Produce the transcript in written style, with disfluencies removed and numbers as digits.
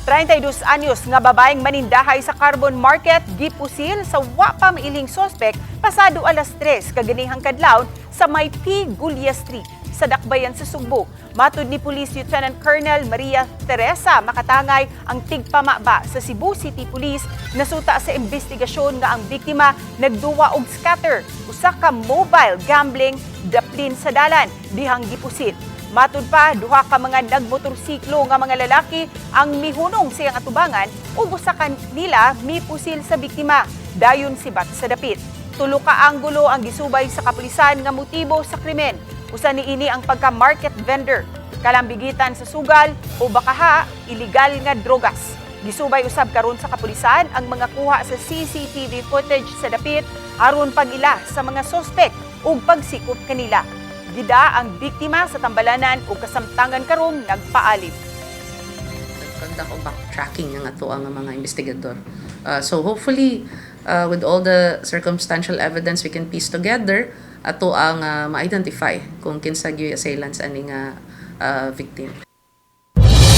32 anyos nga babaeng manindahay sa Carbon Market gipusil sa wa pa mailing sospek pasado alas 3 kaganihang kadlawon sa may P. Gulia Street sa Dakbayan sa Sugbo. Matud ni Police Lieutenant Colonel Maria Teresa Makatangay, ang tigpamaba sa Cebu City Police, nasuta sa investigasyon nga ang biktima nagduwa og scatter, usa ka mobile gambling daplin sa dalan dihang gipusil. Matud pa, duha ka mga nagmotorsiklo nga mga lalaki ang mihunong sa iyang atubangan ug usa ka nila mipusil sa biktima dayon sibat sa dapit. Tulo ka anggulo ang gisubay sa kapulisan nga motibo sa krimen. Usa niini ang pagka-market vendor, kalambigitan sa sugal o bakaha illegal nga drogas. Gisubay usab karon sa kapulisan ang mga kuha sa CCTV footage sa dapit aron pag-ila sa mga sospek ug pagsikop kanila. Gida ang biktima sa tambalanan ug kasamtangan karong nagpaalib. Nag-conduct og backtracking ang ato ang mga investigador. So hopefully, with all the circumstantial evidence we can piece together, ato ang ma-identify kung kinsa gyud assailants ani nga victim.